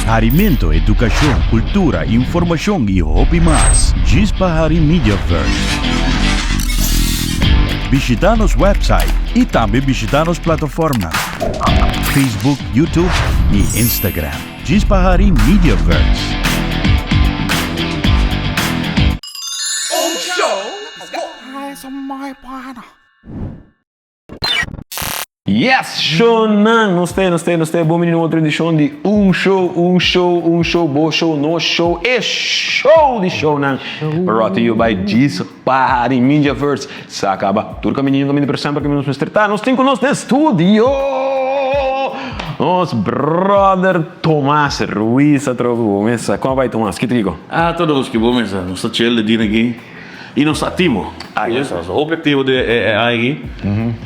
Harimento, edukashon, kultura, informashon i hopi mas. Djis pa hari Mediaverse. Bishita nos website i tambe bishita nos plataformnan, Facebook, YouTube i Instagram. Djis pa hari Mediaverse. Yes shownan! Nos ta nos ta nos ta bon bini na otro edishon di Un Show, Un Show, Un Show, Bo Show, Nos Show, e show di shownan! Brought to you by Djis Pari Mediaverse. Sa kaba tur kaminino kaminda pero semper kaminda nos mester ta. Nos tin ku nos den studio nos brother Tomas Ruiz atrobe bo mesa. Kon a bai Tomas? Kiko ta kiko? Ah todo nos ki bo mesa. Nos ta chill di dina aki. I nos ta aktivo. Nos ta hopi aktivo den e aña aki.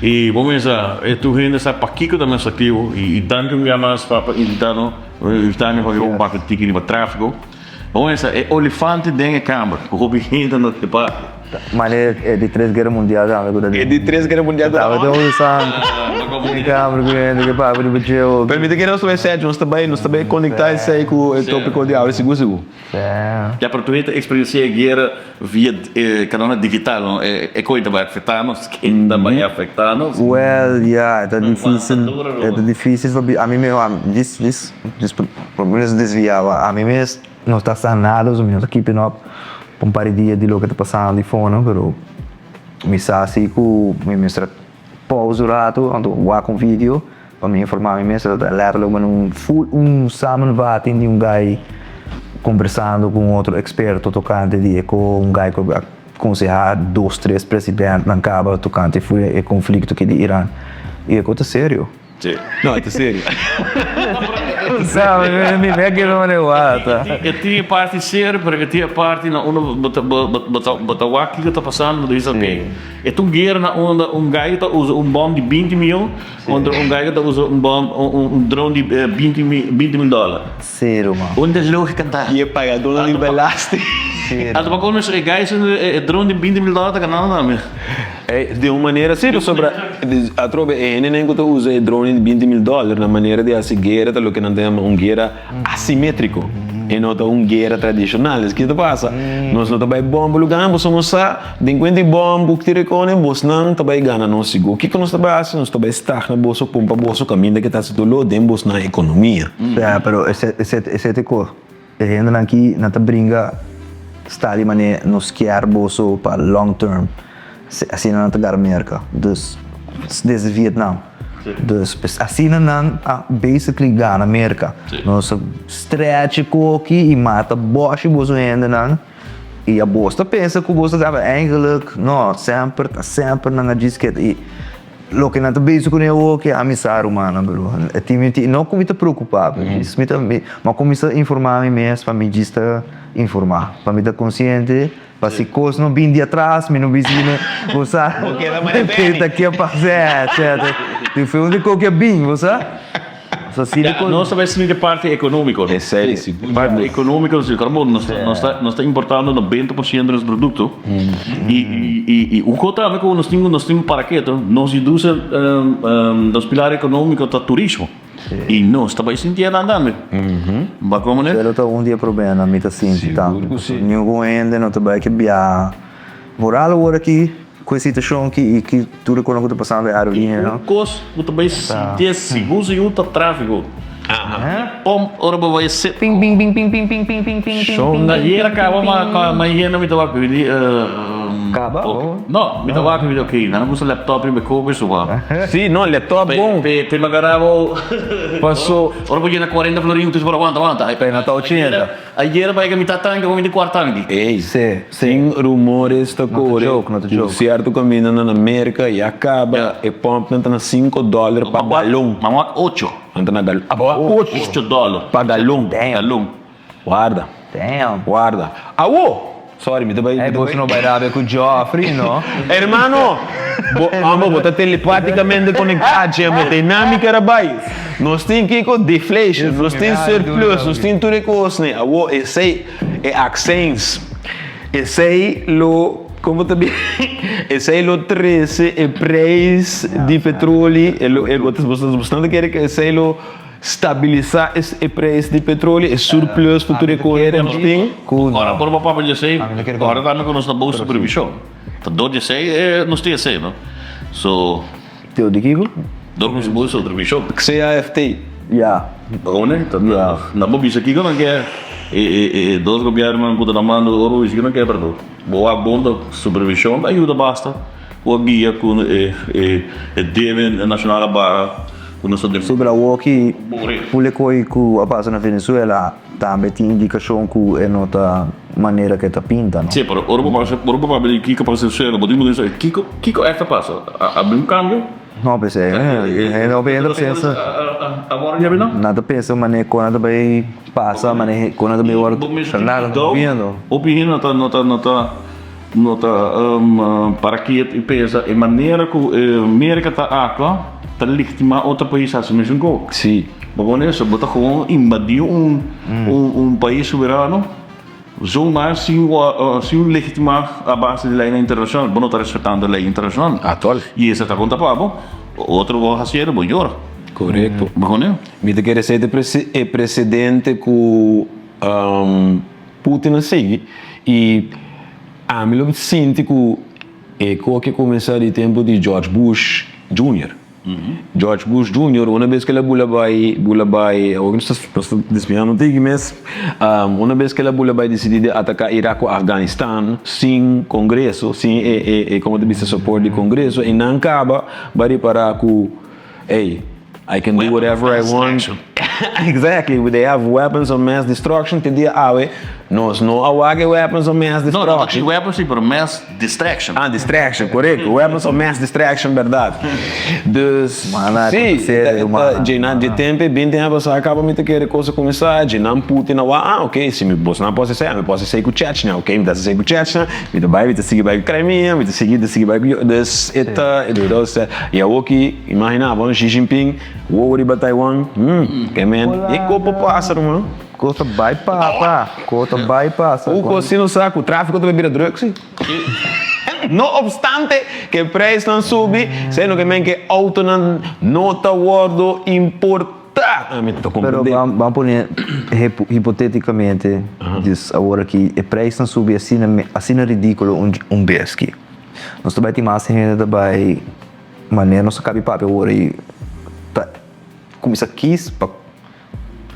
I bo mesa e tur hende sa pakiko ta mes aktivo. I danki un bia mas pa invita nos, invita mi pa bin papia un tiki riba trafiko. Bo mesa e olifante den e kamer ku hopi hende no ke papia. Mane e di tres guera mundial tambe ku ta E di tres guera mundial ta Tabata olifante den e kamer ku hende ke papia riba dje. Pero mi ta kere nos ta bai serio, nos ta bai nos ta bai konekta esei ku e topiko di awe sigur sigur. Ya, pero tur hende ta experiencia e guera via e canalnan digital, no? E koe ta bai afecta nos, ken ta bai afecta nos? Well, ya, e ta dificil, e ta dificil pa ami mes, djis, djis, djis pa mi no desvia, ami mes no ta sa nada, so mi no ta keeping up pa un par di dia di loke ta pasando di fono, pero mi sa si cu mi mester pausa un rato, anto wak un video. Pa mi informá mi mes, ta letterlijk men un full un samenvatting di un guy kombersando ku un otro eksperto tokante di e ko un guy ku a konsehá dos tres presidentnan kaba tokante fu e konflikto aki di Iran i e ko ta serio. Sí. No, e ta serio. Sa, mi mi a keda manera wata. E tin e parti serio pero e tin e parti na unda bo ta bo ta wak kiko ta pasando bo ta bisa ok e ta un guera na unda un guy ta usa un bom di binti mion Contra un guy cu ta usa un bom, un drone di 20 mil, 20 mil dollar. Cero man. Unda es logica ta? Y e pagadornan di belasting. Cero. Anto pa colmo e guy su e drone di 20 mil dollar ta ganando tambe. Ey, di un manera si, pasobra atrobe e hendenan cu ta usa e drone di 20 mil dollar na manera di haci guera ta loke nan ta yama un guera asimetrico. E no ta un guera tradicional. Es kico ta pasa? Nos no ta bay bomba lugar, boso no sa. Den kuenta di bòm ku tira kone, bosnan ta bai gana nos sigur. Kiko nos ta bai hasi? Nos ta bai stagna boso, pumpa boso kaminda ke ta hasi doló den bosnan ekonomia. Ya, pero esei esei ta e kos. E hendenan aki nan ta bringa sta di manera nos kier boso pa long term. Asina nan ta gara Merka. Dus desde Vietnam. Dus asina nan a basically gana Merka. Nos a stretch e koki i mata bòshi boso hendenan. I abos ta pensa ku bos ta kaba eigenlijk no semper ta semper nan a djis keda i loke nan ta bezig kuné awor ke ami sa rumannan bro e tin mi no ku mi ta preokupa pero djis mi ta mi a kuminsá informá mi mes pa mi djis ta informá pa mi ta konsiente pa si kos no bin di atras mi no bisa di bo sa ke ta ke pasa etcetera di fe un di koke a bin bo sa. Ya, nos ta bai sinti e parti economico. Esei, sigur. Parti economico, si caramba, nos nos ta nos ta importando 90% di nos producto. Y y y un cosa tambe cu nos tin nos tin para keto, nos industria nos pilar economico ta turismo. Y nos ta bai sinti anan tambe. Ba como ne? Pero ta un di e problemanan mi ta sinti tambe. Ningun hende no ta bai ke biaha. Vooral awor aki ku e situashon aki i ki tur e kosnan ku ta pasando e aerolíneanan. Un kos ku ta bai sintié sigur sigur ta tráfiko. Pòmp ora bo bai sit. Ping ping ping ping ping ping ping ping ping ping. Ayer a kaba ma ma yendo mi ta wak di Kaba o? No, mi ta wak mi di ok, nan a puso laptop riba e koper su wak. Sí, no, laptop bon. Pe pe magara bo. Paso. Ora bo yena 40 florin tu por aguanta aguanta. Pe na ta 80. Ayer bai mi ta tanki mi di cuart tanki. Ey, tin rumores ta kore ku sierto kamindanan na Merka ya kaba e pòmpnan ta na sinku dòler pa galon. Mama wak ocho. Nan ta na galon. Abo wak ocho. Ocho dòler. Pa galon. Galon. Warda. Warda. Awo! Sorry, mi ta bai. Ey, boso no bai rabia ku Geoffrey, no? Hermano, bo amo bo ta telepaticamente conecta, che amo dinamica ra bai. Nos tin kiko deflation, nos tin surplus, nos tin tur e cosnan. Awo esey e accijns, esey lo, como ta bi, esey lo trece e prijs di petroli, e lo, e bo ta, bo ta kere cu esey lo. stabilisá e preis di petroleo, e surplus ku tur e kos ku nos tin. Ora por bo papia di esei, ora tambe ku nos ta bou supervishon. Ta dor di esei nos tin esei, no? So. Dor di kiko? Dor ku nos ta bou supervishon. CAFT. Ya. One, ta na bo bisa kiko nan ke e dos gobièrnunan ku ta na mando ora bo bisa kiko nan ke pero bo wak bon ta supervishon ta yuda basta ku a guia ku e debe nashonal a baha ku nos ta den. Sobre awoki pulekoi ku a pasa na Venezuela tambe tin indikashon ku e no ta manera ku e ta pinta no. Si, pero ora bo pasa ora bo papia di kiko pasa Venezuela bo tin ku bisa kiko kiko ègt a pasa a bin un kambio? No p'esei e no ta pensa nan ta pensa manera kon nan ta bai pasa manera kon nan ta bai wòrdu nada ta moviendo. Hopi hende no ta no ta no ta no ta para kiet i pensa e manera ku Merka ta aktua ta legitimá otro pais hasi mesun kos. Si. Bo pone eso bo ta gewoon invadí un un pais soberano. Zomaar sin sin legitima a base di leynan internacional, bo no ta respetando ley internacional. Actual. Y esa ta conta pa bo, otro bo haciendo bo yora. Correcto. Bo pone? Mi ta kere esey ta e precedente cu Putin a sigui y ami lo sinti cu e koki a cuminsa di tempo di George Bush Junior. George Bush Junior una bes ku el a bula bai bula bai awor nos ta nos ta desviando un tiki mes una bes ku el a bula bai disidí di ataká Irak ku Afganistan sin kongreso sin e e e komo ta bisa support di kongreso i nan kaba bai ripará ku ey I can do whatever I want exactly they have weapons of mass destruction te dia awe nos no a wak e weapons of mass No, no ta destruction. weapons si pero mass Distraction. Ah, distraction, korekto. Weapons of mass distraction, bèrdat. Dus, Mana, sí, ku serio, mana. dje nan, dje tempu e binti aña pasá kaba mi ta kere kos a kuminsá, dje nan Putin a wak, ah, ok, si mi bos nan por hasi esei, ami por hasi esei ku Chechnya, ok, mi ta hasi esei ku Chechnya, mi ta bai, mi ta sigui bai ku Crimea, mi ta sigui, ta sigui bai ku, dus e ta, e ta, osea, i awoki, imaginá bo, Xi Jinping, wowo riba Taiwan, hmm, ke men, e kopo pasa, ruman. Kos ta bai pasa, kos ta bai pasa. Un kos si nos sa ku trafiko ta bai bira druk si. No opstante ku e preisnan subi, esei no ke men ku e outonan no ta wòrdu importá. Mi ta Pero komprendé. ban pone hipotétikamente, dus awor aki e preisnan subi asina asina ridíkulo un bes ki nos ta bai tin mas hende ta bai manera nos a kabi papia awor ei ta kuminsá kis pa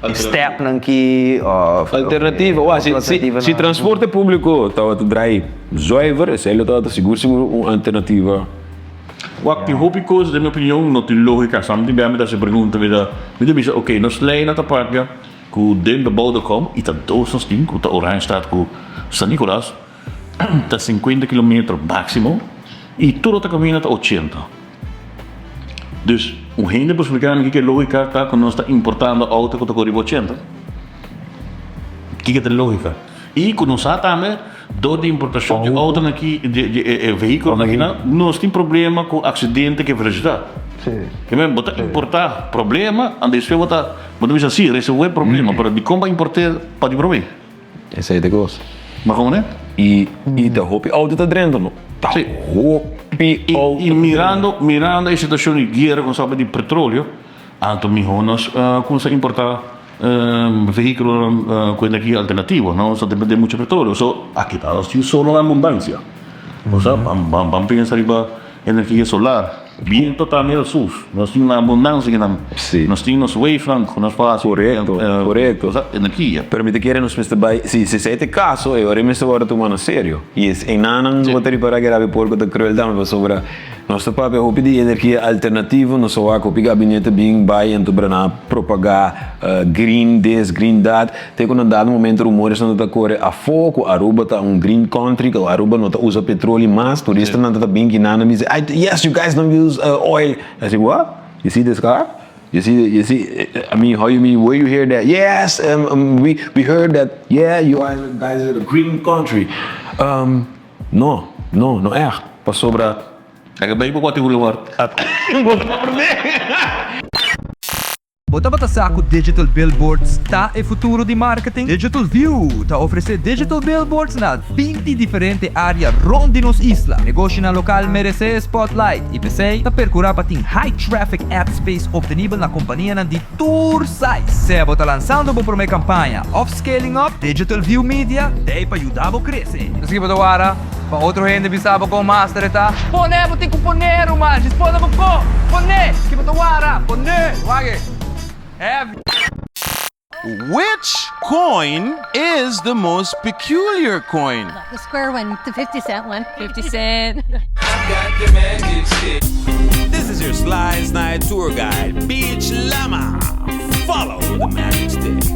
Stepnan ki of Alternativa, wak, si, si, si transporte públiko tabata drai zuiver, esei lo tabata sigur sigur un alternativa. Wak, tin hopi kos den mi opinion no tin lógika. Sam tin bia mi ta hasi pregunta, mi ta mi ta bisa oke, nos leinan ta papia ku den bebouwde kom i ta dos nos tin ku ta Oranjestad ku San Nicolas ta sinkuenta kilometro máksimo i tur otro kaminda ta ochenta. Dus, un hende por splika mi kiko e logika ta ku nos ta importando outo ku ta kore riba ochenta? Kiko ta e logika? I ku nos sa tambe dor di importashon di outonan aki, di e vehikulonan aki nan, nos tin problema ku aksidente ku e velosidat. Ke men bo ta importá problema, anto despues bo ta bo ta bisa si resolve e problema, pero dikon bo a import'é pa di promé? Esei ta e kos. Ma komo ne? I i ta hopi outo ta drenta no. Ta hopi outo. I mirando mirando e situashon di guera ku nos a di petroleo, anto mihó nos kumsa importá vehíkulonan ku energia alternativo, no nos ta dependé muchu petroleo. So aki ta nos tin solo na abundansia. Osea ban ban pensa riba energia solar. Biento ta mira sus. Nos tin un abundansia kinan. Sí. Nos tin nos wavenan ku nos por hasi. Korekto, korekto. Energia. Pero mi ta kere nos mester bai, si si esei ta e kaso, e ora e mester wòrdu tuma na serio. I es enanan bo ta ripará ku e rabia porko ta kruel tambe pasobra nos ta papia hopi di energia alternativo, nos a wak hopi gabinete bin bai anto bra nan a propagá green this, green that. Te ku na dado momento rumoresnan ta kore afó ku Aruba ta un green country, ku Aruba no ta usa petroli mas, turistanan ta bin kinan a bisa, ay yes you guys don't use oil. I say what? You see this car? You see you see I mean how you mean where you hear that? Yes we we heard that yeah you guys are a green country. No, no, no ègt pasobra. Aka bay bo wak tin huli wòrd. Bo ta promé. Bo tabata sa ku digital billboards ta e futuro di marketing? Digital View ta ofresé digital billboards na 20 diferente área rònt di nos isla. Negoshinan lokal meresé e spotlight i p'esei ta perkurá pa tin high traffic ad space optenibel na kompanianan di tur size. Sea bo ta lansando bo promé kampaña òf scaling up, Digital View Media t'ei pa yuda bo krese. Esaki bo ta wara pa otro hende bisa bo kon master e ta? Pone! Bo tin ku pone, ruman! Djis pone bo ko! Pone! Ki bo ta wara? Pone! Wak e! Heavy! Which coin is the most peculiar coin? The square one, the 50 cent one. 50 cent. This is your Slice Night tour guide, Beach Lama. Follow the magic stick.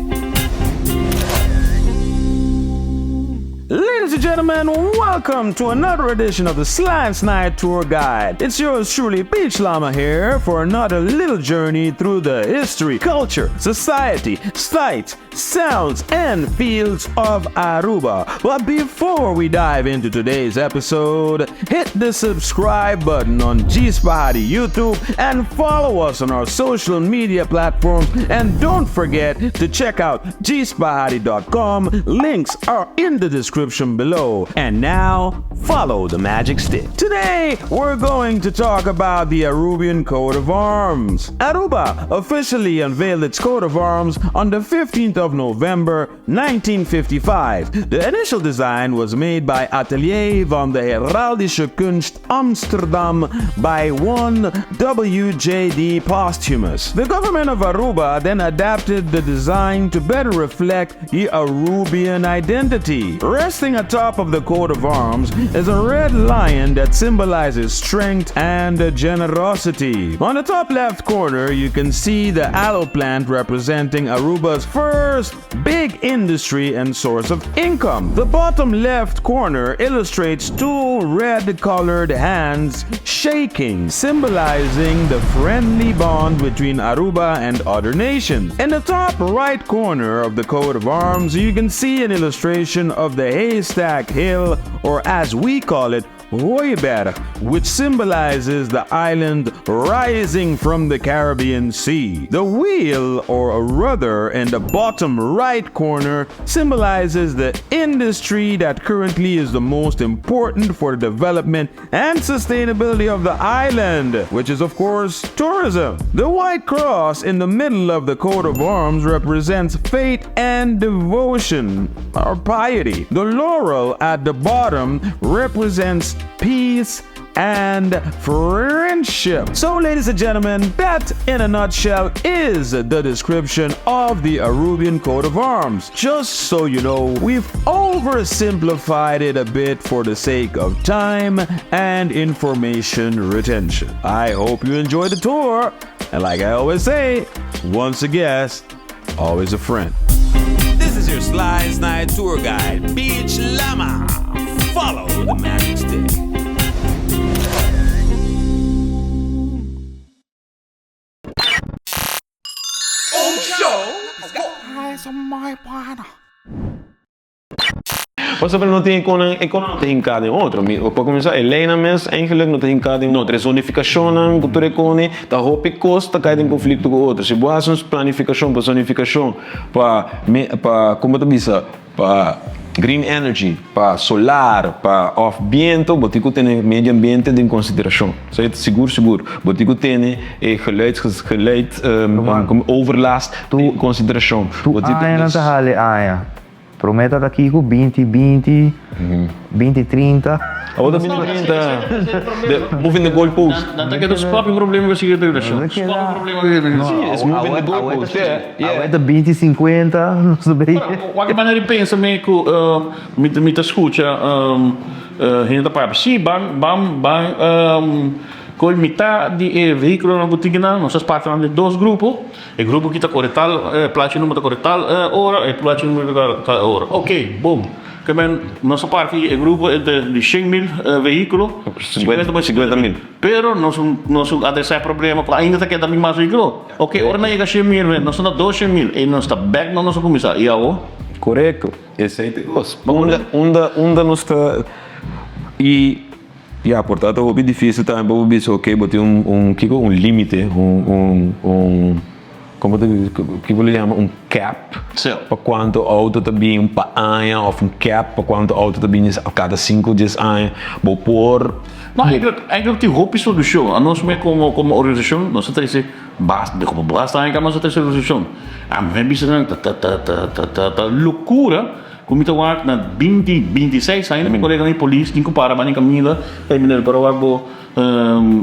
Ladies and gentlemen, welcome to another edition of the Slice Night Tour Guide. It's yours truly, Beach Llama here, for another little journey through the history, culture, society, sights, sounds, and fields of Aruba. But before we dive into today's episode, hit the subscribe button on G Spahadi YouTube and follow us on our social media platforms. And don't forget to check out gspahadi.com. Links are in the description below. And now, follow the magic stick. Today, we're going to talk about the Arubian coat of arms. Aruba officially unveiled its coat of arms on the 15th of November 1955. The initial design was made by Atelier van de Heraldische Kunst Amsterdam by one WJD Posthumus. The government of Aruba then adapted the design to better reflect the Arubian identity. Resting atop of the coat of arms is a red lion that symbolizes strength and generosity. On the top left corner, you can see the aloe plant representing Aruba's first big industry and source of income. The bottom left corner illustrates two red colored hands shaking, symbolizing the friendly bond between Aruba and other nations. In the top right corner of the coat of arms, you can see an illustration of the Haystack Hill, or as we call it, Hooiberg, which symbolizes the island rising from the Caribbean Sea. The wheel or a rudder in the bottom right corner symbolizes the industry that currently is the most important for the development and sustainability of the island, which is of course tourism. The white cross in the middle of the coat of arms represents faith and devotion or piety. The laurel at the bottom represents peace and friendship. So, ladies and gentlemen, that in a nutshell is the description of the Arubian coat of arms. Just so you know, we've oversimplified it a bit for the sake of time and information retention. I hope you enjoyed the tour. And like I always say, once a guest, always a friend. This is your Slice Night tour guide, Beach Llama. Follow the magic stick. Pasobra no tin econan, econan no ta hinká den otro. Mi pa kuminsá e leinan mes eigenlijk no ta hinká den otro. E zonifikashonnan ku tur e kone ta hopi kos ta kai den konflikto ku otro. Si bo hasi un planifikashon pa zonifikashon pa me pa kon bo ta bisa pa green energy, pa solar, pa òf biento bo tin ku tene medio ambiente den konsiderashon. Esei ta sigur sigur. Bo tin ku tene e geluid geluid overlast den konsiderashon. Tur aña nan ta hali aña. Promé ta ta kiko? Binti binti, binti trinta. Awor ta binti trinta. Moving the goal post. Nan ta keda su propio problema ku e siguiente generashon. Su propio problema ku e siguiente generashon. Si, es moving the goal post. Awe ta binti sinkuenta, nos ta bay. Wak e manera di pensa mi ku mi ta skucha hende ta papia. Si, ban ban ban koe mitá di e vehíkulonan ku tin kinan, nos a sparti nan den dos grupo. E grupo ki ta kore tal e plachi number ta kore tal ora, e plachi number ta kore tal ora. Ok, bom. Ke men nos a parti e grupo entre di shen mil vehíkulo, sinkuenta pa sinkuenta mil. Pero nos nos adresá e problema ku ainda ta keda bin mas vehíkulo. Ok, ora nan yega shen mil, nos ta na dos shen mil, e nos ta bèk na nos a kuminsá. I awo? Korekto, esei ta e kos. Unda unda unda nos ta i Ya, por ta ta hopi dificil tambe pa bo bisa ok bo tin un un kiko un limite un un un. Como ta kico lo yama un cap pa cuanto auto ta bin pa aña of un cap pa cuanto auto ta bin cada cinco dies aña bo por. No eigenlijk eigenlijk tin hopi solucion anos me como como organisacion nos ta trece basta como basta aña nos ta trece solucion a mi bisa nan ta ta ta ta ta ta locura cu mi ta wak na binti binti seis aña mi colega mi polis tin cu para bani caminda ey meneer por wak bo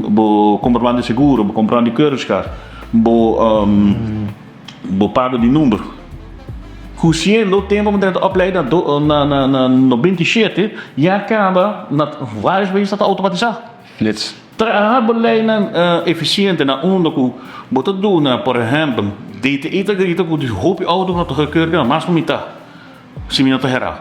Bo comprobante di seguro, bo comprobante di keurigskaart, bo bo pago di number. Cu siendo tempo mi ta opleid na na na 97 ya caba na varios país ta automatisa. Flits. Traha bo leynan eficiente na unda cu bo ta duna por ehempel DTI ta grita cu di hopi auto no ta gekeurd mas cu mitad. Si mi no ta herá.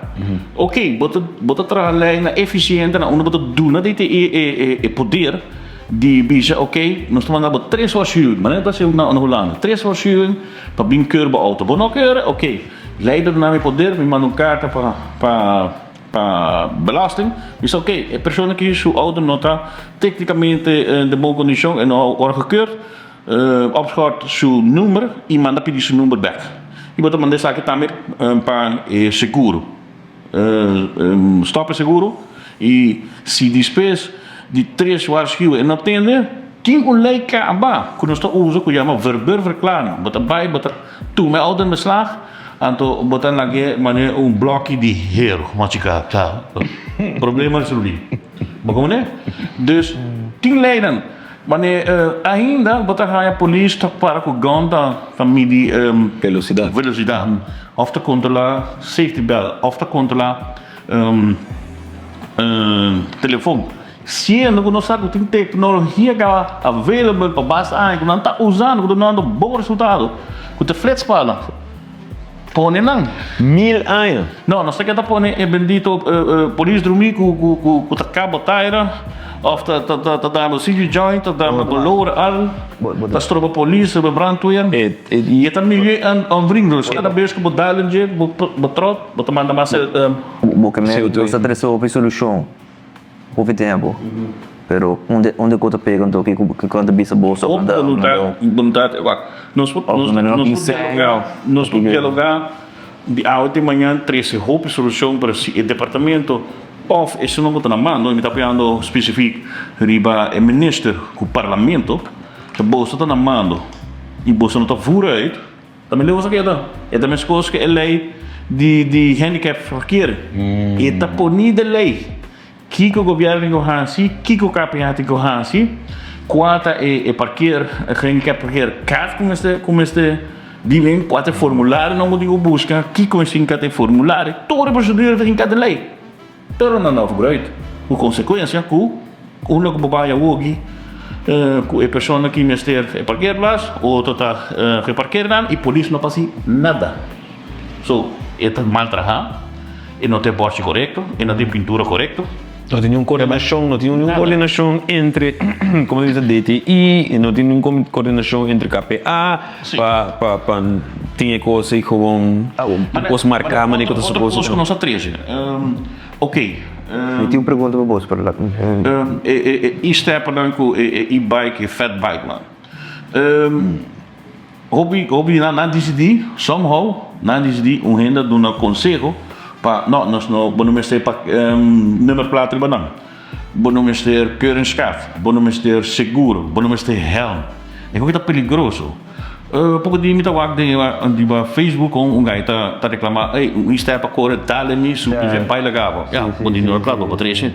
Ok, bo ta bo ta traha lei na eficiente na unda bo ta duna di e e e poder di bisa ok, nos ta manda bo tres waarschuwing, manera ta hasi na na Hulanda, tres waarschuwing pa bin keur bo auto. Bo no keur, ok, lei ta duna mi poder, mi manda un karta pa pa pa belasting, bisa ok, e persona aki su auto no ta teknikamente den bon kondishon, e no a wòrdu gekeurd, Opschort su number y manda pidi su number bek. Y bo ta manda esaki tambe pa e seguro. Stop e seguro y si despues di tres waarschuwen e no tende, tin un ley caba cu nos ta usa cu yama verbeurverklaring. Bo ta bay bo ta tuma e auto in beslag anto bo ta lag'e manera un bloki di hero. Machica ta problema resolvi. Bo comprende? Dus tin leynan. Wanneer ainda bo ta haya polis ta para ku gun ta ta midi Velosidat. velosidat of ta kontrola safety belt of ta kontrola telefon. Siendo ku nos sa ku tin teknologia kaba available pa basta aña ku nan ta usando ku ta dunando bon resultado ku ta flitspalen. Pone nan. Mil aña. No, nos ta keda pone e bendito polis drumí ku ku ku ku ta kaba taira of ta ta ta ta daba sitio joint, ta daba dolor al, ta stroba polis, stroba brandweer. I e ta milieu onvriendelijk. Kada bes ku bo dal un dje, bo bo trot, bo ta manda mas Bo ke me nos ta trese hopi solushon. Hopi tempu. Pero unda unda ku ta pega anto kiko kiko nan ta bisa boso Hopi anda boluntat boluntat wak nos por Of nos nan no nos tin por sèn dialoga nos por kiko dialoga di awe te mañan trese hopi solushon pero si e departamento of esun ku ta na mando mi ta apoyando spesifik riba e minister ku parlamento ta boso ta na mando i boso no ta vooruit. Ta mi leu keda. E ta meskos ku e lei di di handicap verkeer. E ta poni den lei. Kiko gobièrnu tin ku hasi, kiko KPA tin ku hasi, kua ta e e parkeer, e handicap parkeer kaart ku mester ku mester bini, kua ta e formularionan ku tin ku buska, kiko mester hinka den e formulario. Tur e prosedura ta hinka den lei. Pero nan no vooruit. Ku konsekuensia ku unda ku bo bai awoki ku e persona ki mester e parkeerplaats, otro ta geparkeer nan i polis no ta hasi nada. So e ta mal traha, e no tin e bòrchi korekto, e no tin pintura korekto. No tin niun koordinashon, no tin niun koordinashon entre komo ta bisa DTI, no tin niun koordinashon entre KPA. Pa pa pa tin e kos ei gewoon un kos marká manera ku ta Otro suposo kos ku nos a trese. Ok. Mi tin un pregunta pa bos pero laat mi. E e e e-steppernan ku e e e-bike e fatbikenan. Hopi hopi di nan nan disidí somehow nan disidí un hende a duna konseho pa no nos no bo no mester pa nummerplaat riba nan. Bo no mester keuringskaart, bo no mester seguro, bo no mester helm. E hopi ta peligroso. Poko di mi ta wak den riba Facebook kon un guy ta ta reclama, ey un e-step a kore dale mi su pije bai laga bo. Ya, bo di no kla bo bo trese.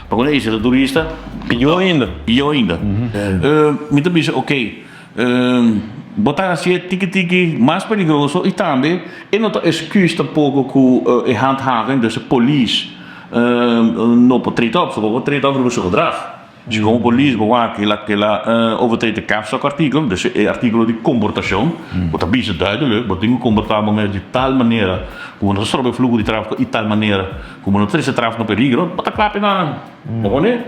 Pa kon ey si ta turista. Pió ainda. Pió ainda. Mi ta bisa ok, bo ta hasié tiki tiki mas peligroso y tambe e no ta excuse tampoco cu e handhaving, dus e polis. No por treed op, so bo por treed op riba su gedrag. Si komo polis bo wak el a el a overtreed e kapstokartikel, dus e artikulo di komportashon, bo ta bisa duidelik, bo tin ku komportá bo mes di tal manera ku bo no ta stroba e fluho di tráfiko i tal manera ku bo no trese tráfiko na peligro, bo ta kla pa e nan. Bo pone?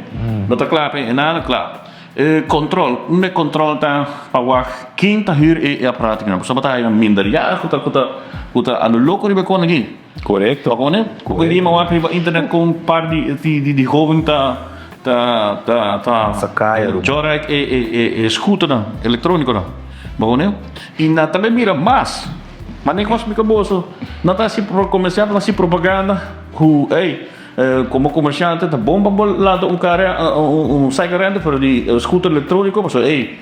Bo ta kla pa e nan, kla. E kontrol, unda e kontrol ta pa wak ken ta hür e aparatonan? Pasobra bo ta haya minderjarig ku ta ku ta ku ta ando loko riba e kos aki. Korekto. Bo pone? Ku e rima wak riba internet kon un par di di di hoven ta ta ta ta Sa kaya ruman. Jorijk e e e e scooternan elektronikonan. Bo pone? I nan ta bay bira mas. Mane kos mi ka boso, nan ta hasi komersiante, nan ta hasi propaganda ku ey, komo komersiante ta bon pa bo lanta un kar, un cycle rental pero di scooter elektroniko pasobra ey,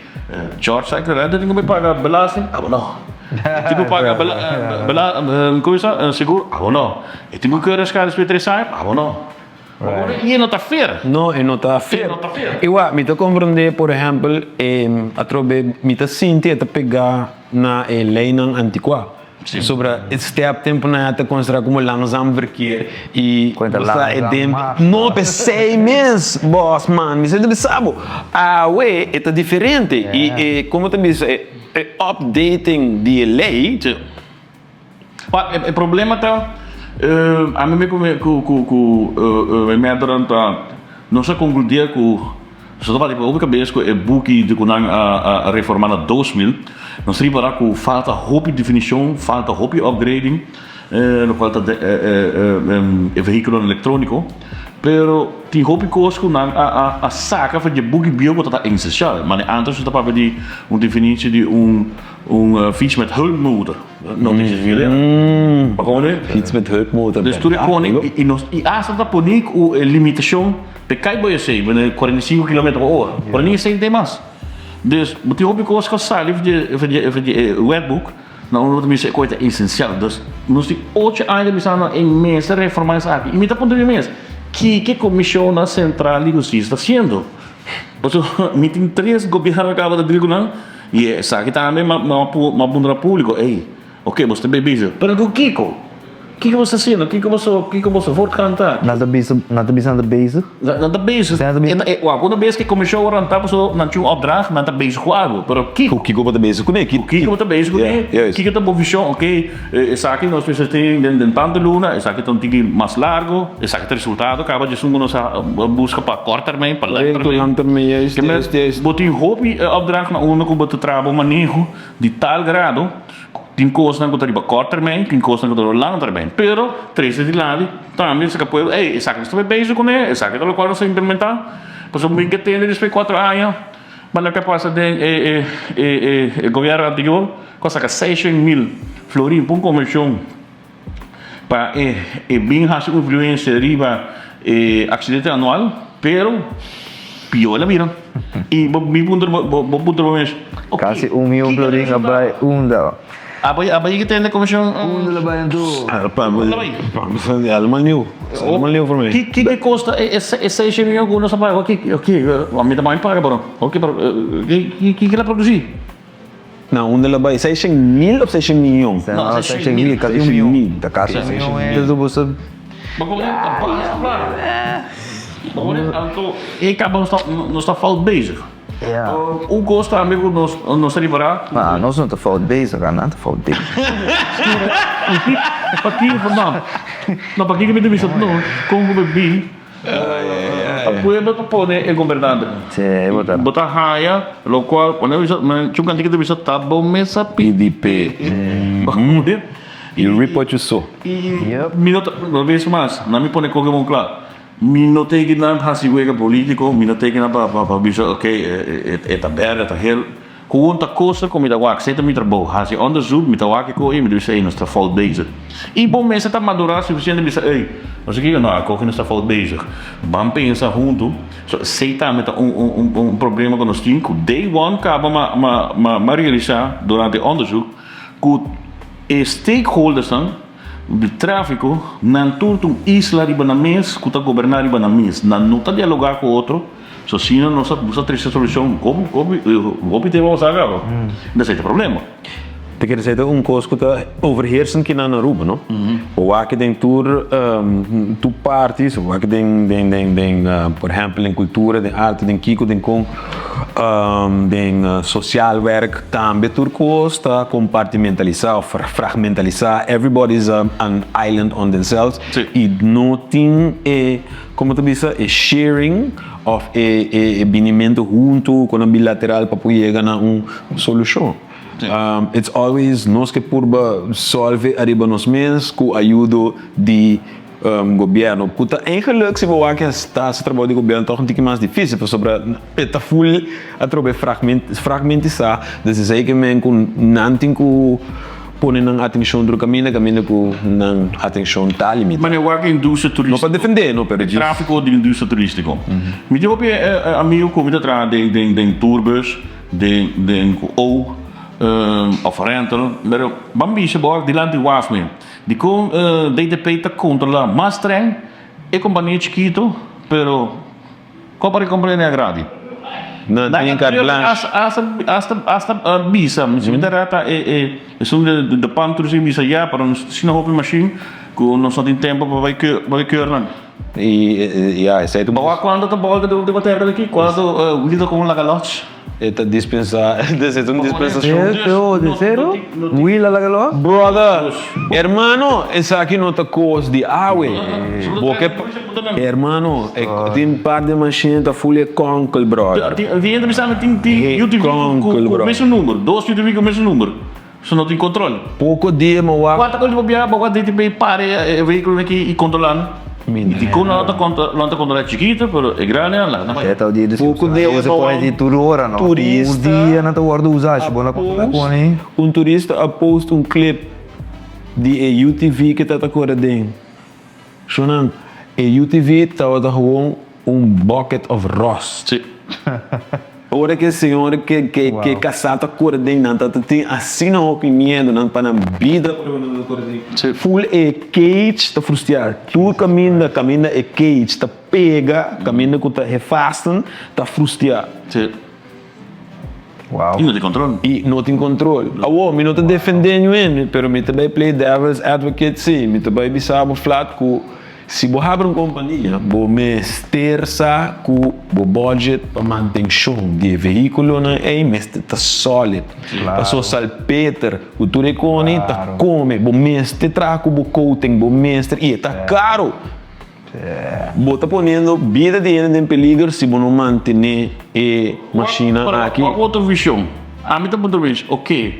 George cycle rental tin ku bay paga belasting? Abo no. E tin ku paga komo sa seguro? Abo no. E tin ku kere esaki despues di tres aña? Abo no. I e no ta fair. No, e no ta fair. I wak, mi ta komprondé, por ehèmpel, e atrobe mi ta sinti e ta pegá na e leinan antikuá. Sobra e stèp tempunan ya ta konsiderá komo langzaam verkeer i Kuenta bo sa e langzaam den mas. No, p'esei mes, bòs man, mi sa ta bisa bo, awe e ta diferente i e, komo ta bisa, e updating di e lei. Pa e problema ta ami mi ku ku ku e metonan ta nos a konkludia ku nos ta bati hopi kabes ku e buki di ku nan a reforma na 2000 nos ripara ku falta hopi definishon falta hopi upgrading lokual ta e vehikulonan elektroniko pero tin hopi kos ku nan a saka for di e buki bieu ku ta esensial manera antes nos ta papia di un definishon di un Un fiets met hulpmotor. No tin esei idea. Pa komo ne? Fiets met hulpmotor. Dus tur e kone i nos i asta ta pone ku e limitashon pe kai bo esei bene 45 kilometer pa ora. Pero ni esei tin mas. Dus bo tin hopi kos ku a sali for di for di for di e wetboek na unda bo ta bisa e kos ta esensial. Dus nos tin ocho aña ta bisa nan e mester reforma esaki. I mi ta puntra mi mes, kiko komishonnan sentral di hustisia ta hasiendo? Pasobra mi tin tres gobierno kaba ta dil ku nan. I esaki tambe m'a m'a puntra públiko, ey, oke, boso ta bay bezig, pero ku kiko? Kiko boso ta hasiendo? Kiko boso, kiko boso voortgang ta? Nan ta bisa, nan ta bisa nan ta bezig? Nan ta bezig. Nan ta E, wak, una bes ku e komishon a ranta paso nan tin un opdracht, nan ta bezig ku algu, pero kiko? Ku kiko bo ta bezig kuné? Ku kiko bo ta bezig kuné? Kiko ta bo vishon? Oke, esaki nos mester tin den den tantu luna, esaki ta un tiki mas largu, esaki ta resultado kaba dje esun ku nos a buska pa kort termijn, pa lang termijn. Lang termijn, juist, juist, juist. Bo tin hopi opdracht na unda ku bo ta traha bo maneho di tal grado ku tin kosnan ku ta riba kort termijn, tin kosnan ku ta riba lang termijn. Pero trese dilanti tambe saka pueblo, ey, esaki nos ta bay bezig kuné, esaki ta lokual nos ta implementá. Pasobra mi ke tende despues kuatro aña, ma loke a pasa den e e gobierno anterior ku a saka seishent mil florin pa un komishon. Pa e bin hasi un influencia riba e accidente anual, pero pio el a bira. Y bo mi puntra bo bo puntra bo mes, ok, Casi un mion kiko florin a bai unda? Abo abo yega tende comision? Unda la bai anto? Pa mi helemaal nieuw. Helemaal nieuw voor mij. Ki kiko kosta e e seisha mion ku nos a paga? Ok, ok, mi ta bai paga pero ok pero ki ki el a produci? Na unda lo bai? Seishen mil of seishen miyon? No, seishen mil, kasi un miyon. Ta kasi un miyon eh. Bo sa. Bo komo ta basta plaka. Bo komo anto e kaba nos ta nos ta fout bezig. Ja. Un kos tambe ku nos nos ta ripará. Ma nos no ta fout bezig, nan ta fout bezig. Pakiko no? No pakiko mi ta bisa no kon ku bo bin. A pueblo ta pone e gobernante. Sí, bo ta. Bo ta haya locual pone bisa men chun kantika ta bisa ta bo mesa PDP. You reap what you sow. I mi no ta no bisa mas na mi pone koke bon kla mi no teki nan hasi wega politico mi no teki nan pa pa bisa ok e ta berde e ta hel. Ku un ta kosa ku mi ta wak, esei ta mi trabou, hasi onderzoek, mi ta wak e ko ei, mi ta bisa ei nos ta fout bezig. I bo mester ta madurá sufisiente bisa ei, nos aki no, a koki nos ta fout bezig. Ban pensa huntu. So esei tambe ta un un un problema ku nos tin ku day one kaba ma ma ma ma realisá durante e onderzoek ku e stakeholdersnan di tráfiko nan tur ta un isla riba nan mes ku ta goberná riba nan mes. Nan no ta dialogá ku otro. So asina nos a nos a trese solucion hopi hopi hopi tema nos a caba. Entonces ey ta problema. Te kere esey ta un cos cu ta overheersen kinan na Aruba, no? Bo wak den tur tur parties, bo wak den den den den por ehempel den cultura, den arte, den kico, den con, den sociaal werk tambe tur cos ta compartimentalisa of fragmentalisa, everybody is an island on themselves y no tin e Como ta bisa e sharing of e e binimento hunto cu nan bilateral pa por yega na un solucion. It's always nos ke purba solve ariba nos mes cu ayudo di Gobierno cu ta eigenlijk si bo wak ta haci trabou di gobierno toch un tiki mas dificil pasobra e ta full atrobe fragmentisa dus esey ke men cu nan tin cu pone nan atencion otro caminda caminda cu nan atencion ta limita. Mane wak e industria No pa turistico defende no pero e djis. trafico di industria turistico mi tin hopi amigo cu mi ta traha den den tourbus den den cu o of rental pero ban bisa bo dilanti waf mi. Dikon DTP ta kontrolá mas tren e kompania chikitu pero kon pa kompania grandi? Nan tin carte blanche. Hasta hasta hasta bisa mi ta rata e esun de de pan tur bisa ya pero nos asina hopi mashin ku nos no tin tempo pa bai bai keur nan. I ya esei ta un. Bo wak kuantu ta bolta di bo tera aki kuantu wheelder kon laga loch? E ta dispensá, e ta un dispensashon. Pero, de sero? Willa laga lo? Brother, hermano, esaki no ta kos di awe. Bo ke, hermano, e tin par di machine ta full e konkel, brother. Tin hende bisa mi tin tin UTV ku mesun number, dos UTV ku mesun number, so no tin control. Poko dia mi wak. Kuantu kos bo bia bo wak DTP para e vehículo aki i controla nan. I dikon nan no ta controla e chikito pero e grandi nan laga nan bai. E ta di Poko dia Usa pone di tur ora no. Turista Un dia nan ta wordo usa si bo no controla pone. Un turista a post un clip di e UTV ke ta ta kore den. Shonan, e UTV tabata gewoon un bucket of rust. Si. Ora ke señor ke ke ke kasá ta kore den nan ta tin asina hopi miedu nan pa nan bida ora ku nan ta kore den. Si. Full e cage ta frustiá. Tur kaminda kaminda e cage ta pega kaminda ku ta hefasten ta frustiá. Si. Wow. I no tin control. I no tin control. Awor, mi no ta defendé niun, pero mi ta bai play devil's advocate sí. Mi ta bai bisa bo flat ku si bo habri un kompania, bo mester sa ku bo budget pa mantenshon di e vehíkulonan ei mester ta solid. Paso salpeter ku tur e koni ta kome. Bo mester traha ku bo coating, bo mester, i e ta karo. Bo ta poniendo bida di hende den peliger si bo no mantené e mashina aki. Wak otro vision. Ami ta puntra mes, oke,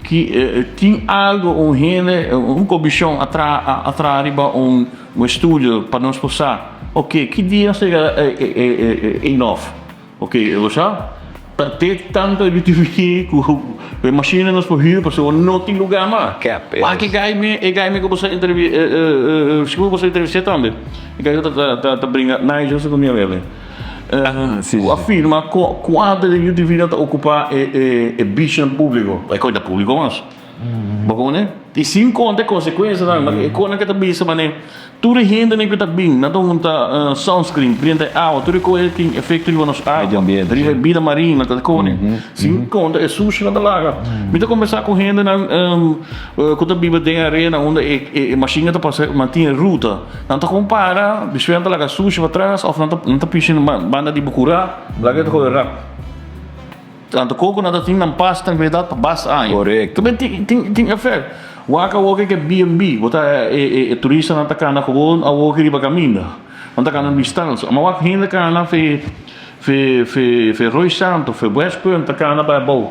ki tin algo un hende, un komishon a traha a traha riba un estudio pa nos por sa, oke, ki dia nos ta yega enough? Ok, bo sa, ta te tanto e BTV ku e machine nos por huur pasobra no tin lugar mas. Cap, yes. Wak e guy me, e guy me ku bo sa entrevi, sigur bo sa entrevist'é tambe. E guy ku ta ta ta bringa Nigel su ku mi a webe. Si, Ku si. a firma ku kuantu di UTV nan ta okupa e e e beachnan públiko. E kos ta públiko mas. Bo kono? I sin konta e konsekuensianan, e konan ke ta bisa manera tur e hendenan ku ta bin nan ta hunta sunscreen, brinta e awa, tur e kos ei tin efekto riba nos awa, Medio ambiente. riba e bida marina ta kone. Sin konta e sushi nan ta laga. Mi ta kombersá ku hendenan ku ta biba den arena unda e e mashin ta pasa mantin e ruta. Nan ta kon para, despues nan ta laga sushi patras òf nan ta nan ta pishi na banda di bo kurá, laga e ta kore rap. Tanto koko nan ta tin nan pas tranquilidad pa basta aña. Correcto. Tambe tin tin tin effect. Wak awoke ke BNB, bo ta e e e turistanan ta kana gewoon awoke riba kaminda. Nan ta kana un distansia. Ma wak hende kana fe fe fe fe Rooi Santo, fe Westpunt ta kana bai abou.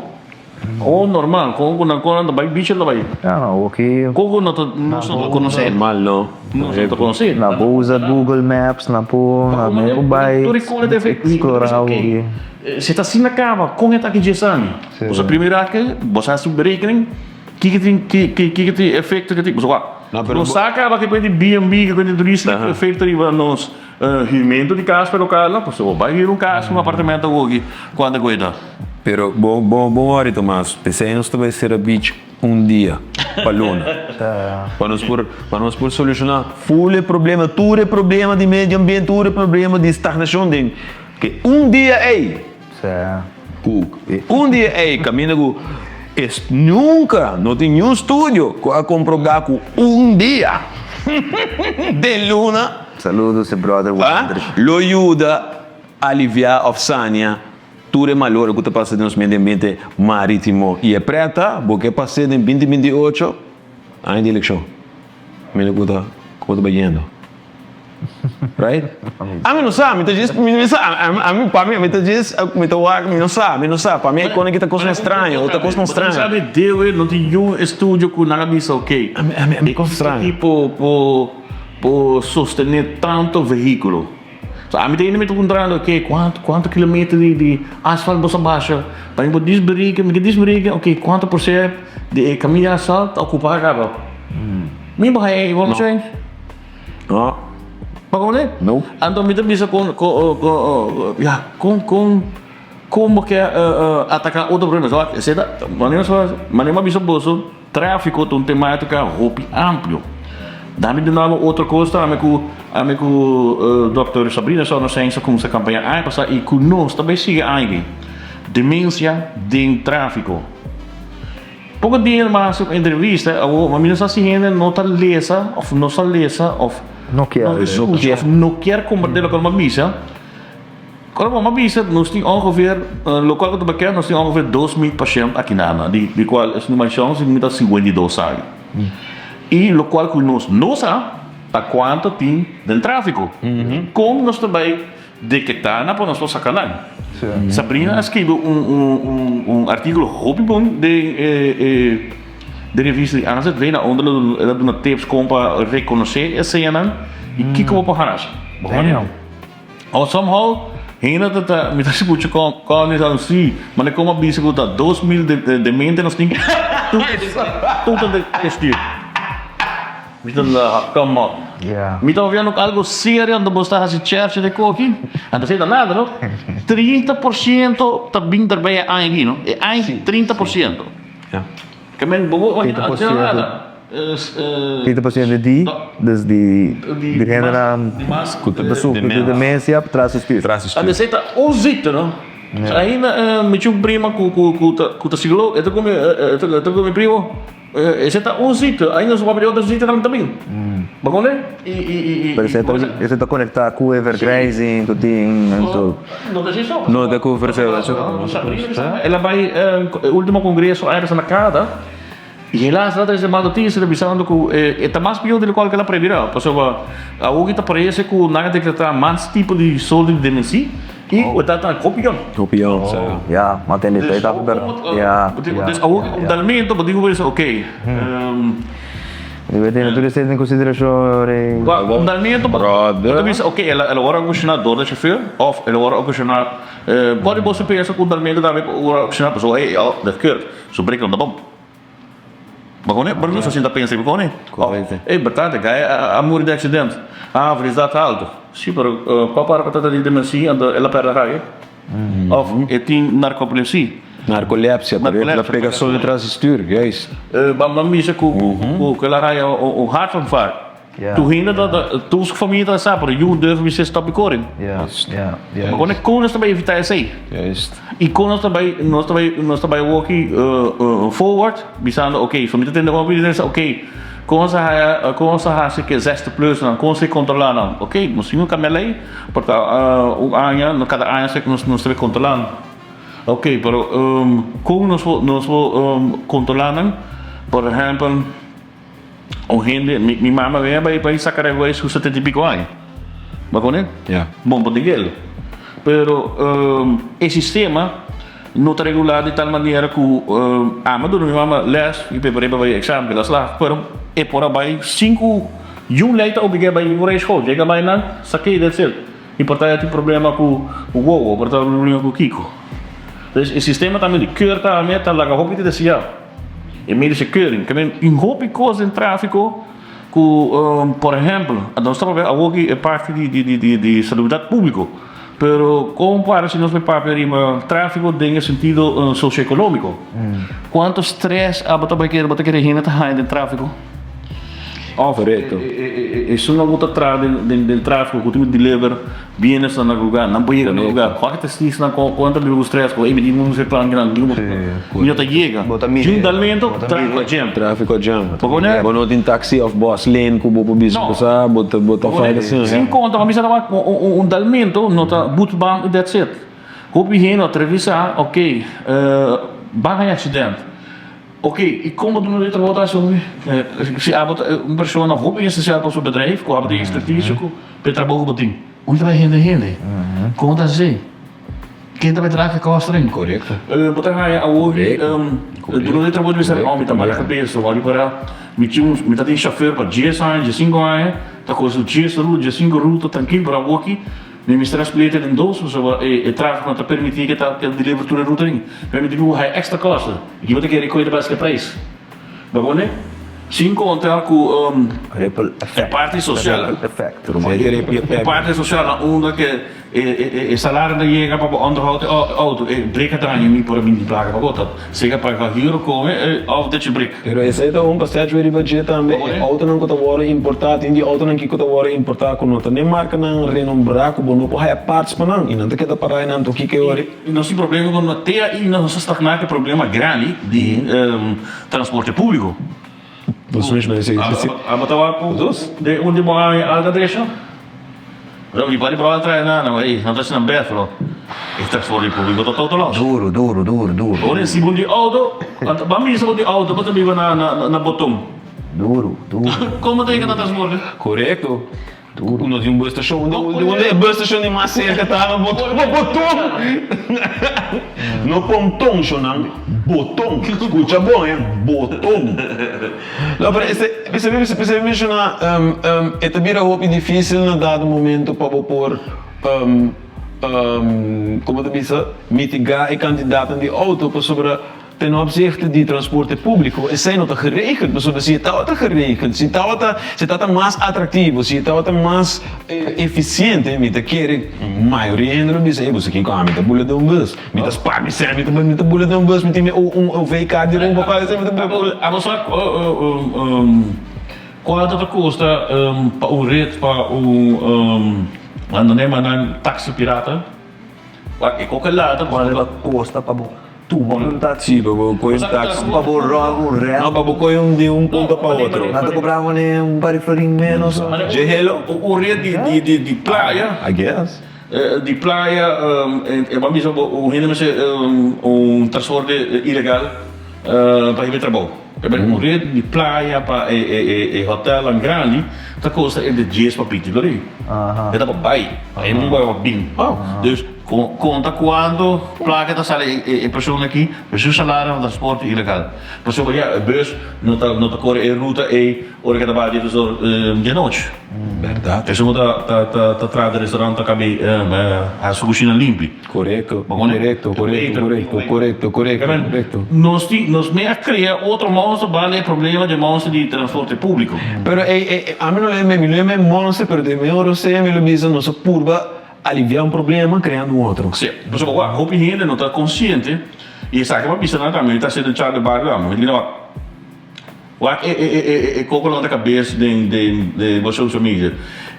Gewoon normal, gewoon ku nan kon nan ta bai beach nan ta bai. Ja, no, awoke. Koko no ta nos no ta konosé. Normal no. Nos no ta konosé. Nan por usa Google Maps, nan por nan por bai explora awoke. Si ta asina kaba, kon e ta aki djes aña? Bo sa primera ke bo sa hasi un berekening kiko tin kiko tin efekto ke tin. Bo sa wak, no sa kaba ke di BNB ke di turista ke efekto riba nos huurmento di kas pa e lokalnan, pasobra bo bai huur un kas, un apartamento awoki, kuantu ku e ta? Pero bo bo bo wòri Tomas, p'esei nos ta bai sera beach un dia pa luna. Pa nos por pa nos por solushoná ful e problema, tur e problema di medio ambiente, tur e problema di stagnashon den Ke un dia ei ku e un dia ei kaminda ku es nunka no tin niun studio ku a komprobá ku un dia den luna Saludos e brother Wander. lo yuda aliviá òf sania tur e malora ku ta pasa den nos medio ambiente maritimo. I e prèta bo ke pas'é den binti 28 aña di elekshon. Mira ku ta ku ta bayendo. Right? Ami no sa, mi ta djis, mi no sa, ami, pa mi, mi ta djis, mi ta wak, mi no sa, mi no sa. Pa mi e kone ki ta kosnan straño, ta kosnan straño. Bo sabi dewe no tin niun estudio ku nan a bisa ok. Ami, ami, ami kos straño. Tipo po. por sostené tanto vehíkulo. So ami ta mi ta puntrando ok kuantu kuantu kilometer di di asfalt boso a basha pa mi por disberiken mi ke disberiken ok kuantu por sent di e kaminda di asfalt ta okupá kaba mi por haña e informashon ei No. Bo komprende? No. Anto mi ta bisa kon kon kon ya kon kon kon bo ke ataká otro problema so esei ta manera manera mi a bisa boso. Tráfiko ta un temátika hopi amplio. Dami duna bo otro kos tambe ku ami ku Dòkter Sabrina Sonnenschein sa kumsa kampaña aña pasá i ku nos ta bai sigui aña aki. Demensia den tráfiko. Poko dia el a hasi un entrevista awor mi no sa si hende no ta lesa òf no sa lesa òf No kier. no skucha òf no kier komprendé loke el a bisa. Ora bo a bisa nos tin ongeveer, lokual ku ta bekend, nos tin ongeveer 2000 pashènt aki na Ana, di di kual esun di manshon si mi ta 52 aña. I lokual ku nos no sa ta kuantu tin den tráfiko. Kon nos ta bai detektá nan pa nos por saka nan? Sabrina a skibi un un un artíkulo hopi bon den e e den revista di AZV na unda el a duna tips kon pa rekonosé e señanan i kiko bo por hasi. Or somehow hende ta ta mi ta scucha con con mi si mane como a bisa cu ta 2000 de demente nos tin tur tur ta den stuur mi ta laha come on mi ta hopiando algo serio anto bo sta haci cherche de koki anto esey ta nada no 30% ta bin derbij e aña aki no e aña 30% ke men bo bo nada. 30% di, dus di di hendenan ku ta sufri di demensia tras di stuur. Anto esei ta un ziekte no. Ainda mi tin un prima ku ku ta ku ta psikologo e ta ku mi e ta ku mi primo esei ta un ziekte ainda nos papia di otro ziektenan ta bin bo komprende i i i Pero esei ta esei ta konektá ku e vergrijzing ku tin anto. No ta así so. No ta ku vergrijzing. El a bai e ultimo kongreso aña pasa na Canada. I helaas ta trese mal notisia ta bisando ku e ta mas pió di lokual ku el a premirá, pasobra awoki ta parese ku nan a dekretá mas tipo di sorto di demensi i ku e ta ta hopi yòn. Hopi yòn, sa. Ya, m'a tende esei ta bèrdat. Ya, ya. Dus awoki un dalmento bo tin ku pensa oke. Debe tene tur esei den konsiderashon, Rey. Un dalmento bo ta bisa oke el a wòrdu okashoná dor di shofèr òf el a wòrdu okashoná, por di bo si pensa ku un dalmento tambe por wòrdu okashoná pasobra hey, dat keurt, su brek no ta bon. Bo kone? Bo no sa sinta pensa riba kone? Correcto. Ey, berdad, e guy a muri di accident. Ah, velocidad alto. Si, pero cua para cu ta di dementie anto el a perde raya? Of e tin narcolepsie. Narcolepsia, pero el a pega sol detrás di stuur, juist. Ban bisa cu el a raya un hartinfarct. Tur hende ta, tur su famia ta sa, pero yu durf bisa stop di kore. Ma kone kon nos ta bai evita esei? I kon nos ta bai, nos ta bai, nos ta bai woki forward bisando ok, so mi ta tende hopi di ok, kon nos a haya, kon nos a hasi ke zestig plus nan, kon nos ta kontrola nan? Ok, nos tin ku kambia lei, por ta un aña, kada aña nos nos ta bai kontrola nan. Ok, pero kon nos por, nos por kontrola nan? Por ehèmpel. Un hende, mi, mi mama ven a bai bai saca rijbewijs cu 70 y pico aña. Bo pone? Ja. Bon por digel. Pero um, e sistema no ta regulá di tal manera cu um, ama duna mi mama les y prepar'é pa bai examen, que la slaag. Pero e por a bai sin cu yun ley ta oblig'é bai un rijschool. Llega bai nan, sak'é, that's it. Y por ta e tin problema cu wowo, por ta problema cu kico. Dus e sistema tambe di keur tambe ta laga hopi te deseá. E medische keuring. Ke men un hopi kos den trafiko ku por ehempel, nos ta papia awoki e parti di di di di salubridat públiko, pero kon para si nos bai papia riba trafiko den e sentido sosioekonómiko? Kuantu strès abo ta bai kere bo ta kere hende ta haña den trafiko? Òf esun ku ta traha den trafiko ku tin ku deliver bienes na nan lugar, nan por yega na lugar. Kualke taxista ku nan ta biba ku strès ku ey mi tin un plan kinan mi no ta yega. Djuntamento trafiko a jam. Trafiko a jam. Bo pone? Bo no tin taxi òf bus lane ku bo por bisa ku sa bo ta bo ta fai asina. Sin konta pa mi sa tabata un dalmento no ta boete baan y that's it. Hopi hende a atrevisa ok ban haña accident. Ok, i kon bo duna di trabou ta asumi? Si abo ta un persona hopi esensial pa su bedrijf, ku abo tin ekspertisio ku pa e trabou ku bo tin, unda ta bai hende hende? Kon ta hasi? Ken ta bai traha e kòsteren? Korekto. Bo ta haña awor durante e trabou di mester oh mi ta mala kabes o wòrdu pará mi tin un mi ta tin shofèr pa dies aña diesinko aña ta kos dies ruta diesinko ruta trankil pero awoki mi mester a split e den dos pasobra e trafiko no ta permití ke ta deliver tur e ruta ain pero mi tin ku haña extra kòster i ki bo ta kere koe ta bèske preis. Bo pone sin konta ku e parti sosial. E parti sosial na unda ke e salario ta yega pa bo onderhoud e outo. E brek a daña mi por a bini plaka pa bo ta sega paga huur kome of dechi brek. Pero esei ta un pasecho riba dje tambe. E outonan ku ta wòrdu importá, tin di outonan kiko ta wòrdu importá ku no ta den markanan renombrá ku bo no por haya parts pa nan i nan ta keda pará einan to kiko e ora. Nos tin problema ku no te ainda nos a stagná ku e problema grandi di transporte públiko. Abo ta wak ku den último aña alga drecha? Mi pari proba trae nan, ey, nan ta hasi nan bèst pero e transporte públiko ta todo los. Duru, duru, duru, duru. Ora si bo di outo, ban bisa bo di outo bo ta biba na Boton. Duru, duru. Komo ta yega na transporte? Korekto. Ku no tin un bus station. Unda e bus station di mas serka ta? Na Boton. No Ponton, shonnan. Boton. Skucha bon, he. Boton. No, pero esei, esei mi menshoná, e ta bira hopi difísil na dado momento pa bo por, komo ta bisa, mitigá e kantidatnan di outo pasobra. Ten opzichte di transporte públiko, esei no ta geregeld, pasobra si e tabata geregeld, si tabata, si tabata mas atractivo, si e tabata mas eficiente, mi ta kere mayoria hende lo bisa, ey, bo sa kiko, ami ta bula den un bus, mi ta spar mi sèn, mi ta mi ta bula den un bus, mi tin mi un VK di rumbo pa esei, mi ta bula. Abo sa kuantu ta kosta pa un rit pa un, nan ta yama nan taxi pirata? Wak e koke lata Kuantu ta kosta pa bo tuma un taxi? Sí, pa bo kohe un taxi. Pa bo ròl un rènt. No, pa bo kohe un di un punto pa otro. Nan ta kobra bo ne un par di florin ménos. Dje helo. Un ret di playa. I guess. Di playa, e ban bisa bo un hende mester un transporte ilegal pa hiba e trabou. Un ret di playa pa e hotelnan grandi ta kosta entre dies pa binti florin. E ta pa bai, e no pa bin. Dus konta kuantu plaka ta sali e persona aki pa su salario na transporte ilegal. Pasobra ya e bus no ta no ta kore e ruta ei ora ke ta bai di resort di anochi. Bèrdat. Esun ta ta ta traha di restaurant ta kabi hasi su kushina limpi. Korekto, korekto, korekto, korekto, korekto, korekto, korekto. Nos tin, nos me a krea otro monster banda e problema di monster di transporte públiko. Pero ey, ey, ami no lo mi lo yama e monster, pero den mi orosea mi lo bisa nos a purba aliviá un problema kreando un otro. Sí, pasobra wak, hopi hende no ta konsiente i esaki pa bisa nan tambe, mi ta hasiendo un charla di bario tambe, mi ta wak, wak e, e, e, e koko nan ta kabes den, den, den bo social media,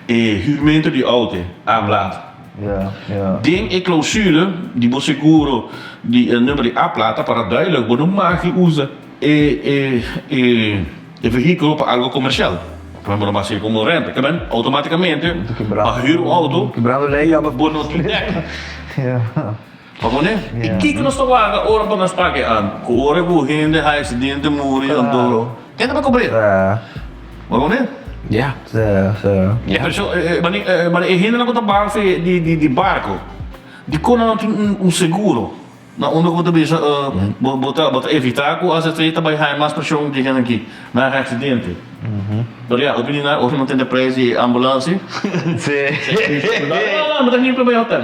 e hürmento di outo, aanlaat. Den e clausule di bo seguro di e number di A-plaat ta para duidelijk, bo no mag di usa e e vehiculo pa algo comercial. Bo no mag haci como renta. Kiben automaticamente pa huur un auto bo no tin dek. Pa pone? I kiko nos ta warda ora pa nos paga e an? Ku ora ku hende haña aksidente muri anto ken ta bai kobr'é? Pa pone? Ya. Mane e hendenan ku ta baha di barko, dikon nan no tin un seguro? Na unda ku bo ta bisa bo ta bo ta evitá ku AZV ta bai haña mas preshon di hende aki na e aksidente. Pero ya, hopi di nan ora nan tende prijs di ambulansia. No, no, mi ta limpia bai hotel.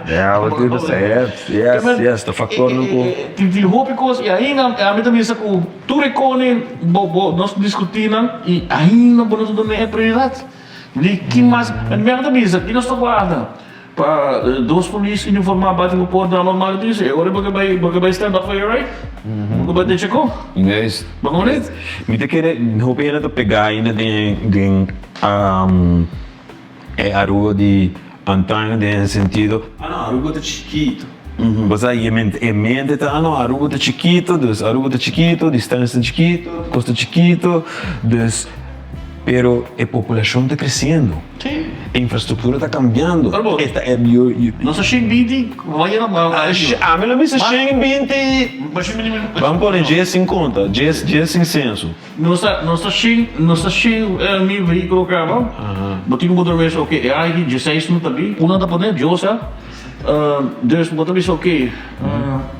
Ya, bo tin bisa, yes, yes, yes, ta faktornan ku. Tin hopi kos i ainda ami ta bisa ku tur e kone bo bo nos diskutí nan i ainda bo no ta duna e prioridat. Di ki mas, mi ta bisa, ki nos ta warda? Pa dos polis uniformá bati bo porta normal di e ora bo ke bai bo ke bai stand up for your right bo ke bai den cheko Juist. bo komo dit. Mi ta kere hopi hende ta pega ainda den den e Aruba di antaño den e sentido ah no Aruba ta chikito bo sa y e mente ta ah no Aruba ta chikito dus Aruba ta chikito distancia ta chikito kos ta chikito dus Pero e populashon ta kresiendo. E infrastruktura ta kambiando. E ta e Nos a shen binti Ami lo bisa shen binti. Ban pone djes sin konta, djes djes sin senso. Nos ta nos ta shen nos ta shen mil vehíkulo kaba. Bo tin ku bo dormir oke e aña aki dieseis no ta bin. Una ta pone Djosa. Dus bo ta bisa ok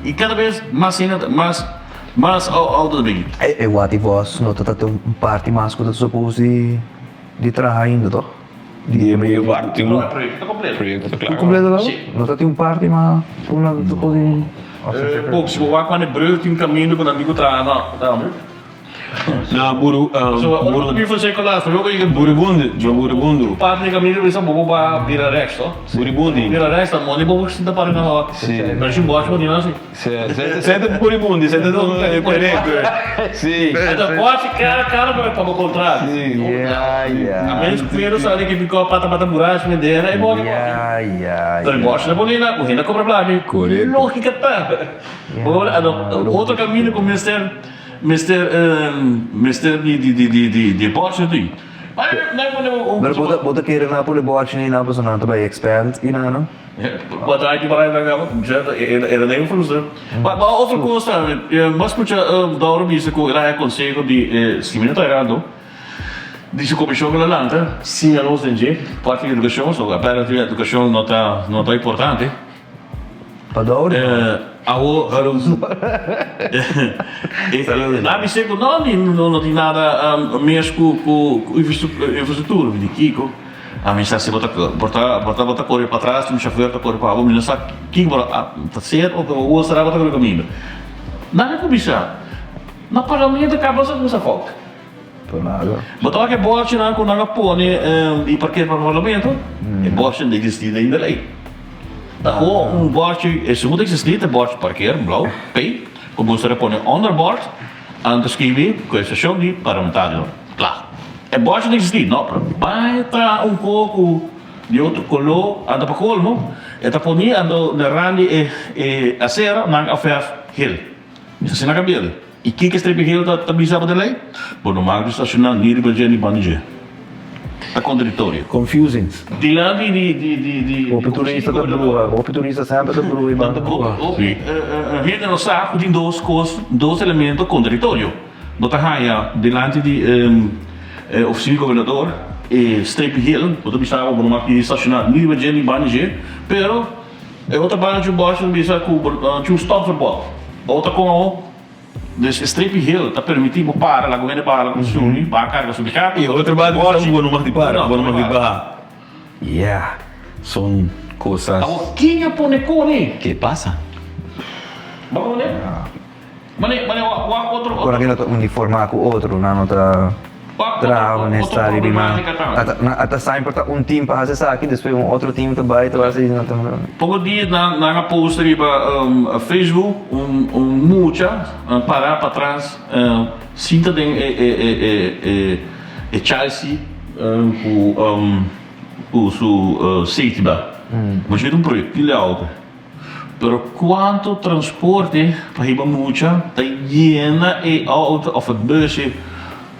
y cada bes mas hende mas mas auto ta bini. E wati vos no ta ta un parti mas cu ta suppose di di traha ainda toch? Di e parti No e proyecto ta completo. Proyecto ta cla. Completo caba? No ta tin un parti mas cu nan ta suppose di. Pok si bo wak cuando e brug tin caminda cu nan tin cu traha na tambe. Na buru buribundi buribundi. Parte di caminda bisa bo ba bira rechts to. Buribundi. Bira rechts ta moni bo sinta para na hawa. Pero si bosh bo dina si. Senta buribundi senta correcto. Si. Enta bosh cara cara pa bo contrario. Si. Ya ya. A menos cu pero sali ki pico pata pata burash mendera e bosh. Ya ya. Pero bosh na bolina cu hende cobra placa. Correcto. Logica ta. Otro caminda cu mester. Mester mester di di di di di di bòrchi di. Pero bo ta bo ta kere nan pone bòrchi ni nan pasobra nan ta bai expand i nan no? Bo ta aki para nan kaba era den frustra. Ma ma otro kos tambe bo a skucha Doro bisa ku el a haña konseho di si mi no ta erando di su komishon ku el a lanta siña nos den dje parti di edukashon so apparently edukashon no ta no ta importante. Pa Doro? Awo Na bis'é ku no mi no tin nada mes ku ku infrastruktura. Mi di kiko? A mi sa si bo ta bo ta bo ta kore patras un shofèr ta kore pa bo mi no sa kiko bo ta ser o bo sera bo ta kore kaminda. Nan a kuminsá na parlamento kaba sa kuminsá fòlk. Bo ta wak e bòrchinan ku nan a pone di parker pa parlamento? E bòrchinan ta eksistí ainda lei. Ta gewoon un bòrchi, esun ku ta eksistí ta e bòrchi parker blou, P, ku bo mester a pone onderbòrd anto ta skibi ku e stashon di parlamentario. Kla. E bòrchi ta eksistí? No, pero bai traha un koko di otro koló anto pa kolmo e ta poni anto na randi e asera nan a fèrf gel. Mi sa asina kabia. I kiko strepi geel ta bisa bo den lei? Bo no mag di stashoná ni riba dje ni banda dje. Ta kontradiktorio. Confusing. Dilanti di di di di Hopi turista ta bruha. Hopi turista semper ta bruha i banda bruha. Hopi hende no sa ku tin dos kos, dos elemento kontradiktorio. Bo ta haña dilanti di e ofisina di gobernador e strepi geel, bo ta bisa bo no mag di stashoná ni riba dje ni banda dje, pero E otro banda cu Bosch ta bisa cu bo tin un stopverbod. Bo ta con awo? Dus e streepje geel ta permiti bo para, laga un hende para cu subi, baha carga subi carga. E otro banda ta bisa cu bo no mag di para, bo no mag di baha. Yeah. Son cosas. Awo ken a pone con e? Ke pasa? Bo a pone? Mane, mane wak otro. Ora ki no ta uniforma cu otro, nan no ta traha honesta riba nan. Ata semper ta un team pa haci esaki, despues un otro team ta bay ta haci nan ta. Poko dia nan nan a post riba Facebook un un mucha para patras sinta den e e e e e chassis cu cu su safety belt. Mucha ta un proyectil di auto. Pero cuanto transporte pa hiba mucha ta yena e auto of e busje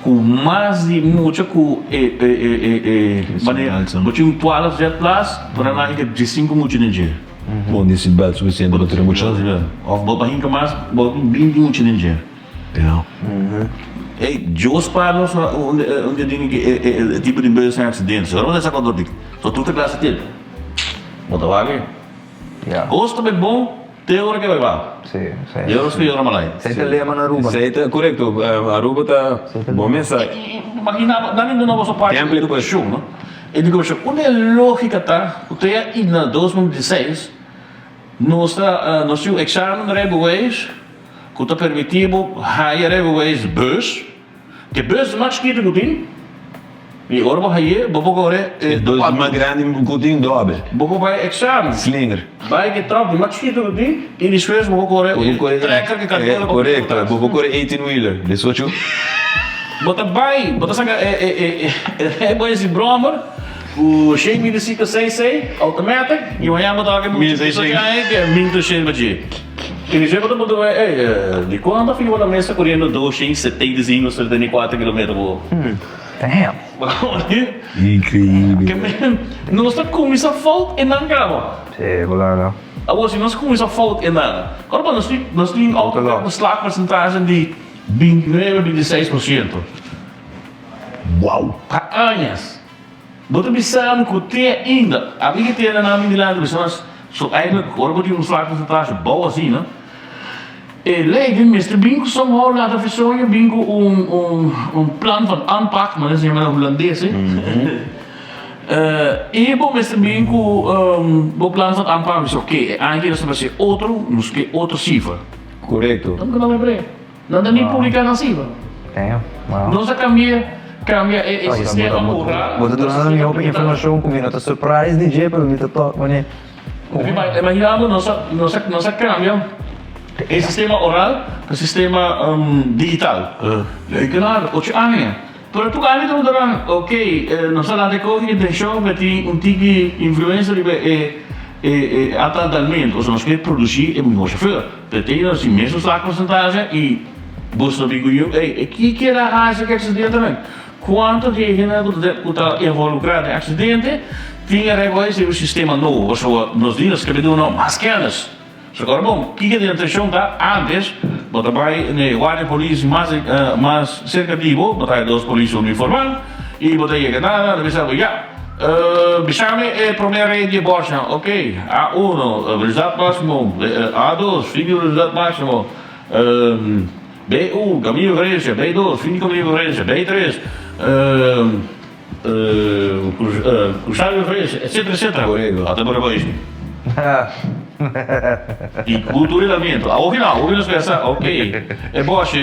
cu mas di mucha cu e e e e manera bo tin un 12 zetplaats pero nan a hinca diescinco mucha den dje. Bon di seatbelt suficiente pa tur e mucha. Of bo ta hinca mas bo tin binti mucha den dje. Ja. Ey Dios spaar nos un dia tin e tipo di bus en accidente. Seguro bo ta sa cuanto di tur ta clase tin. Bo ta wak. Kos ta bai bon te ora ke bai mal. E ora su ora malai. Esei ta lema na Aruba. Esei ta korekto. Aruba ta bon mesa. Imagina bo, nan duna boso parti di edukashon, no? Edukashon. Unda e logika ta ku te ainda na 2016 nos ta nos tin un eksamen rijbewijs ku ta permiti bo haya rijbewijs bus. E bus mas chikitu ku tin, i ora bo haye, bo por kore E bus mas grandi ku tin, dobe. Bo por bai eksamen. Slinger. Bai ku e tròk di mas chikitu ku tin, i despues bo por kore Bo por kore trekker ku kariola. Korekto, bo por kore eighteen wheeler, diesocho. Bo ta bai, bo ta saka e e e e e e brommer ku shen mil i sinku sei sei, automatic, i mañana bo ta wak e Mil seishent. Mil treshent pa dje. I di dje bo ta puntra mi, ey, di kuantu a fiba na mesa koriendo 275, 74 kilometer por ora? Damn! Increíble. Ke men, nos ta kuminsá fout e nan kaba. Sí, bo la no. Awor, si nos kuminsá fout e nan, ora pa nos tin, nos tin auto ku slaagpercentage di 29, 26%. Wow! Pa añas. Bo ta bisa mi ku te ainda, ami ki tene nan mi dilanti, bisa mas. So eigenlijk ora bo tin un slaagpercentage bou asina, e leiding mester bin ku somehow laat afesoño bin ku un un un plan van aanpak, manera se yama na hulandes e. I bo mester bin ku bo plan van aanpak bisa oke e aña aki nos ta hasi otro, nos ke otro sifra. Korekto. Nan ta bre. Nan ta ni publiká nan sifra. Nos a kambia kambia e sistema oral. Bo ta duna mi hopi informashon ku mi no ta surprise di dje pero mi ta tok manera. Imagina bo nos a nos a nos a kambia e sistema oral pa sistema digital. Leuke nada, ocho aña. Pero tur aña ta puntra ok, nos a lanta e koki intenshon pa tin un tiki influensia riba e e ataltalmento, osea nos ke produsi e mihor shofèr, pero tin nos tin mesun sak porcentahe i bos no bin ku yu, ey e ki keda hasi ku e aksidentenan? Kuantu di e hendenan ku ta ku ta involukrá den aksidente tin e rijbewijs riba e sistema nobo? Pasobra nos di nos ke duna mas kennis. So ora bon, kiko di atenshon ta antes bo ta bai na e guardia polis mas mas serka di bo, bo ta haya dos polis uniformá i bo ta yega na nan bisa bo ya, bisa mi e promé rei di e bòsnan, ok, A uno, velosidad máksimo, A dos, fin di velosidad máksimo, B un, kaminda di referensia, B dos, fin di kaminda di referensia, B tres, Cruzar di referencia, etcetera, etcetera. Ata por e país. Y cultura y lamento. Awor ki no, awor ki nos pensa, ok, e bòshi,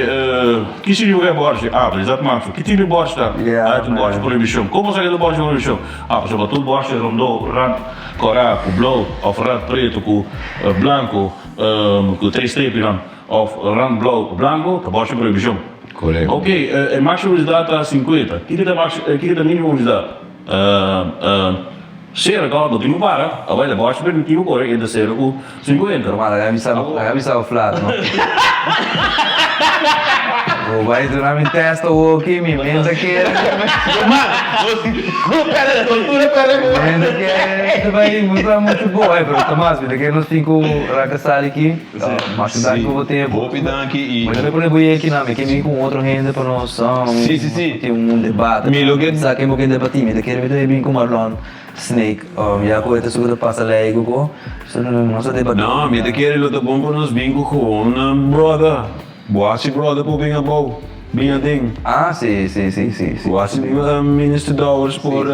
ki significa e bòshi? Ah, velocidad máximo. Ki tipo di bòshi ta? Ah, e ta un bòshi prohibicion. Como sa ki ta un bòshi prohibicion? Ah, pasobra tur bòshi rondó, rand kòrá ku blou òf rand pretu ku blanku ku tres strepinan òf rand blou ku blanku ta bòshi prohibicion. Korekto. Ok, e máksimo velosidad ta 50. Kiko ta máksimo, kiko ta mínimo velosidad? Sero kòrda bo tin ku para, awel e bòshi permití bo kore entre sero ku 50. Normal, laga mi sa, laga mi sa bo flat, no? Bo bai duna mi test awoki, mi mente kere. Normal, nos no pèrdè, nos tur a pèrdè ku. Mi mente kere ta bai mustra muchu bo, ey, pero Tomas, mi ta kere nos tin ku ranka sali aki. Masha danki pa bo tempu. Hopi danki i. Bo tambe pone bo yeki nan, mi ke bin ku un otro hende pa nos Si, si, si. tin un debate. Mi lo ke. Sa ken bo ke debatí, mi ta kere mi tambe bin ku Marlon Snake, ya ku e ta suka ta pasa lei ku ko, so nos a debatí. No, mi ta kere lo ta bon pa nos bin ku gewoon brother. Bo hasi brother por bin abou, bin aden. Ah, si, si, si, si, si. Bo hasi Minister Dowers por,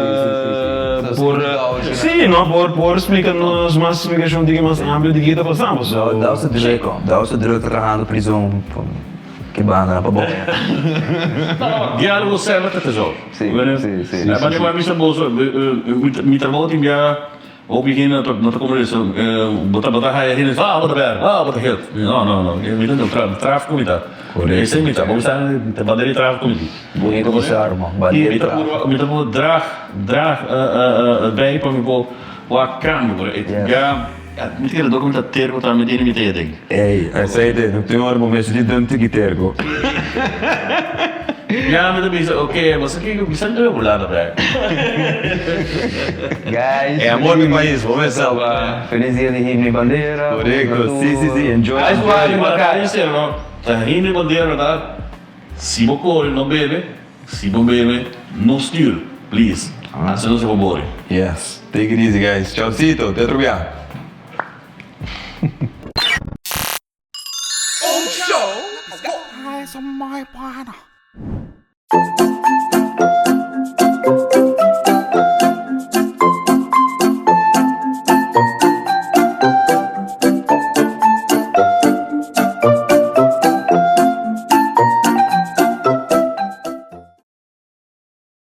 por, si, no, por, por splika nos mas splikashon tiki mas amplio di ke ta pasando, so. Dowers ta druk, Dowers ta druk ta trahando prizon ki banda nan pa bo. Dialogo semper ta tesoro. Si, si, si. Mi a bisa boso, mi trabou tin bia. Hopi hende no ta no ta comprende eso. Bo ta bo ta haya hende ah bo ta bèr, ah bo ta geld. No no no, mi ta no tra trafiko mi ta. Esei mi ta, bo bisa ta bandera di trafiko mi tin. Bonito bo sa ruman, bandera di trafiko. Mi ta purba draag draag bij pa mi por wak kambio, pero e ya mi ta kere dor ku mi ta terko tambe tene mi ta e den. Ey, esei te, no tin ora bo mester di den tiki terko. Ya mi ta bisa ok bo sa kiko bisa mi ta burlando bek. Guys, E amor di pais, bo mester sa. Feliz dia di himno y bandera. Korekto, si si si, enjoy Guys enjoy. wak wak en serio no, ta himno y bandera ta si bo kore no bebe, si bo bebe no stuur, please, asina nos ta por bori. Yes, take it easy guys, chaucito, te otro bia.